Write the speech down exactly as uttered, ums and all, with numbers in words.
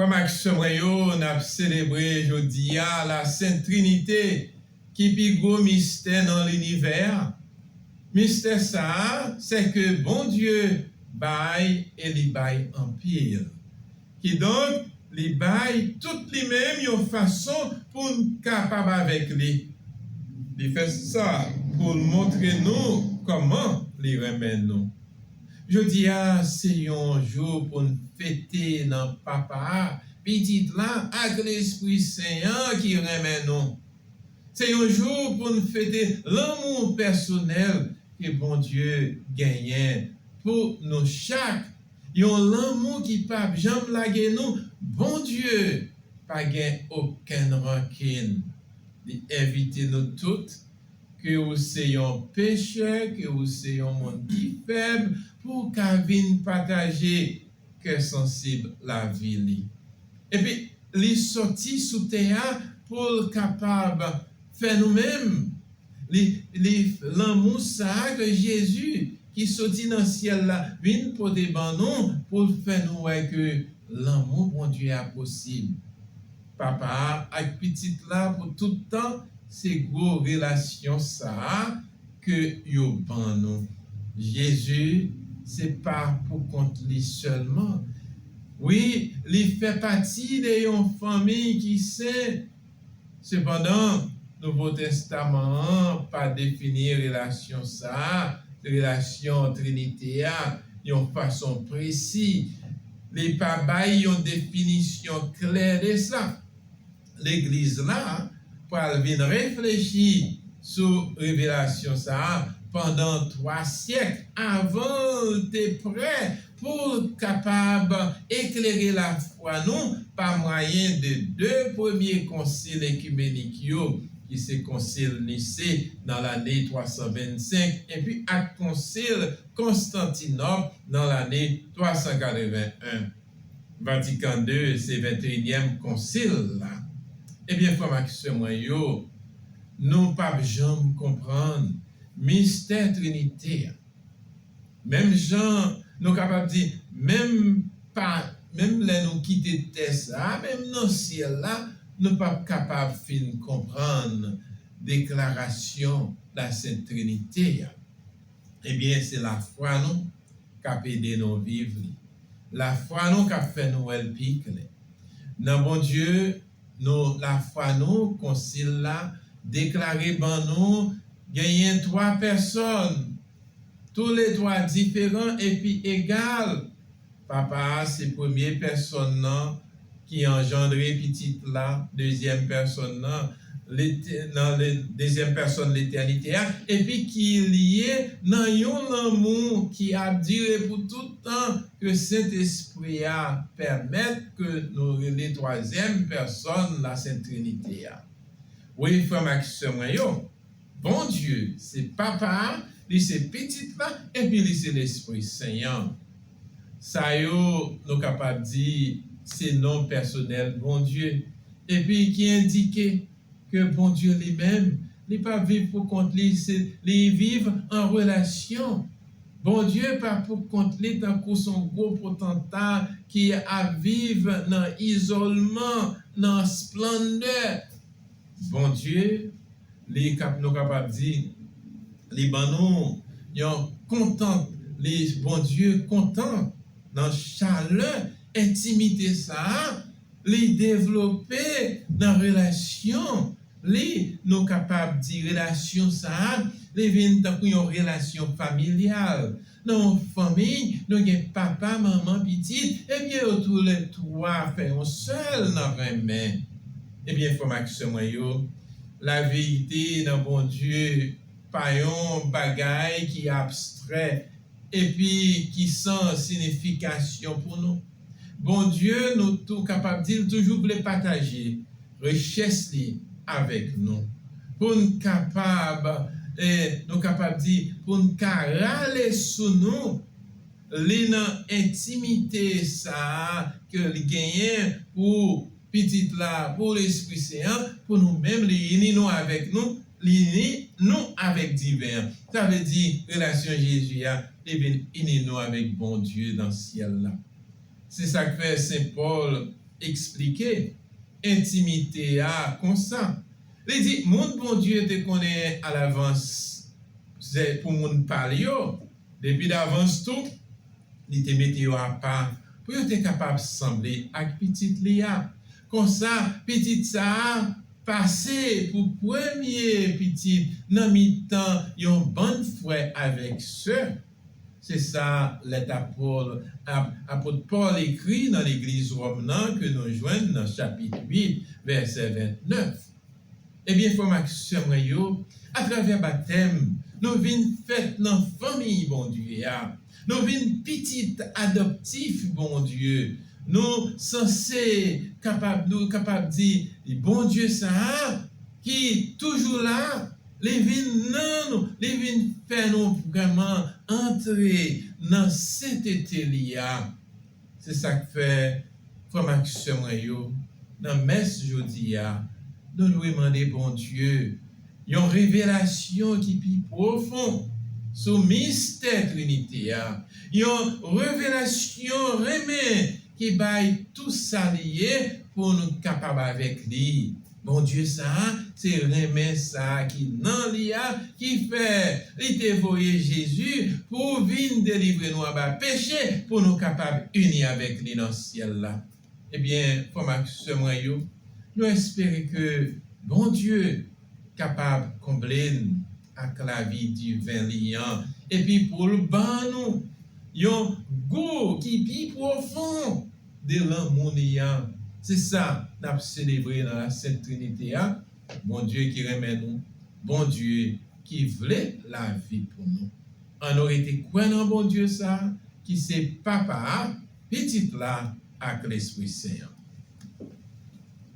Frè m ak sè mwen yo, n ap selebre jodi a la Sent Trinite, ki pi gwo mistè nan linivè a. Mistè sa a, se ke Bondye bay e li bay anpil. Kidonk, li bay tout li menm yon fason pou n kapab avèk li. Li fè sa pou l montre nou kòman li renmen nou. Jodi a, se yon jou pou n fete nan Papa a, Pitit la ak Lespri Sen an ki renmen nou. Se yon jou pou n fete lanmou pèsonèl ke Bondye genyen pou nou chak. Yon lanmou ki p ap janm lage nou. Bondye pa gen okenn rankin. Li envite nou tout, ke ou se yon pechè, ke ou se yon moun ki fèb, pou w ka vin pataje kè sansib lavi li. Epi, li sòti sou tè a pou l kapab fè nou menm. Li, li, lanmou sa a ke Jezi, ki soti nan syèl la, vin pote ban nou, pou l fè nou wè ke lanmou Bondye a posib. Papa a ak Pitit la pou tout tan, se gwo relasyon sa a ke yo ban nou. Jezi, se pa pou kont li sèlman. Wi, li fè pati de yon fanmi ki sen. Sepandan, Nouvo Testaman an pa defini relasyon sa a, relasyon Trinite a, yon fason presi. Li pa bay yon definisyon klè de sa. Legliz la pral vin reflechi sou revelasyon sa a pandan twa syèk avan l te prè pou l kapab eklere lafwa nou pa mwayen de de premye konsil ekimenik yo, ki se Konsil Nise nan lane twa san vennsenk, epi ak Konsil Konstantinòp nan lane twa san katreven en. Vatikan de se venteyinyèm konsil la. Ebyen, frè m ak sè mwen yo, nou p ap janm konprann mistè Trinite a. Menm jan nou kapab di, menm pa, menm lè nou kite tè sa a, menm nan syèl la, nou p ap kapab fin konprann deklarasyon la Sent Trinite a. Ebyen, se lafwa nou k ap ede nou viv li. Lafwa nou k ap fè nou wè l pi klè. Nan Bondye, nou, lafwa nou, Konsil la deklare ban nou genyen twa pèsòn, toulètwa diferan epi egal. Papa a se premye pèsòn nan ki anjandre Pitit la, dezyèm pèsòn nan, lete-, nan le-, dezyèm pèsòn letènite a, epi ki lye nan yon lanmou ki ap dire pou tout tan ke Sentespri a pèmèt ke nou rele twazyèm pèsòn la Sent Trinite a. Wi, frè m ak sè mwen yo, Bondye se Papa a, li se Pitit la, epi li se Lespri Sen an. Sa yo, nou kapab di, se non pèsonèl Bondye, epi ki endike ke Bondye li menm, li pa viv pou kont li, se, li viv an relasyon. Bondye pa pou kont li tankou s on gwo potanta ki ap viv nan izòlman, nan esplandè. Bondye, li kap-, nou kapab di, li ban nou yon kontan, li, Bondye kontan nan chalè entimite sa a, li devlope nan relasyon li, nou kapab di relasyon sa a, li vin tankou yon relasyon familyal. Nan yon fanmi, nou gen papa, manman, pitit, ebyen yo toulètwa fè yon sèl nan renmen. Ebyen, frè m ak sè mwen yo, laverite nan Bondye pa yon bagay ki abstrè epi ki san siyifikasyon pou nou. Bondye, nou tou kapab di, l toujou vle pataje richès li avèk nou. Pou n kapab, eh, nou kapab di, pou n ka rale sou nou, li nan entimite sa a ke li genyen pou Pitit la, pou Lespri Sen an, pou nou menm, li ini nou avèk nou, li ini nou avèk diven an. Sa vle di, relasyon Jezi a, li vin ini nou avèk Bondye nan syèl la. Se sa k fè Sen Pòl eksplike entimite a konsa. Li di, moun Bondye te konnen alavans se pou moun pa l yo, depi davans tou, li te mete yo apa pou yo te kapab sanble ak Pitit li a. Konsa, Pitit sa a pase pou premye pitit nan mitan yon bann frè avèk sè. Se sa lèt apòl, ap, apot Pòl ekri nan legliz Wòm nan ke nou jwenn nan chapit uit, vèsè vennèf. Ebyen, frè m ak sè mwen yo, atravè batèm, nou vin fèt nan fanmi Bondye a. Nou vin pitit adoptif Bondye. Nou sanse kapab, nou kapab di, Bondye sa a ki toujou la, li vin nan nou, li vin fè nou vrèman antre nan sentete li a. Se sa k fè, frè m ak sè mwen yo, nan mès jodi a, nou dwe mande Bondye yon revelasyon ki pi pwofon sou mistè Trinite a, yon revelasyon renmen ki bay tou sa li ye pou nou kapab avèk li. Bondye sa a, se renmen sa a ki nan li a, ki fè li te voye Jezi pou vin delivre nou anba peche, pou nou kapab ini avèk li nan syèl la. Ebyen, frè m ak sè mwen yo, nou espere ke Bondye kapab konble n ak lavi diven li an, epi pou l ban nou yon gou ki pi pwofon de lanmou li an. Se sa n ap selebre nan la Sent Trinite a, Bondye ki renmen nou, Bondye ki vle lavi pou nou. Ann nou rete kwè nan Bondye sa a, ki se Papa a, Pitit la, ak Lespri Sen an.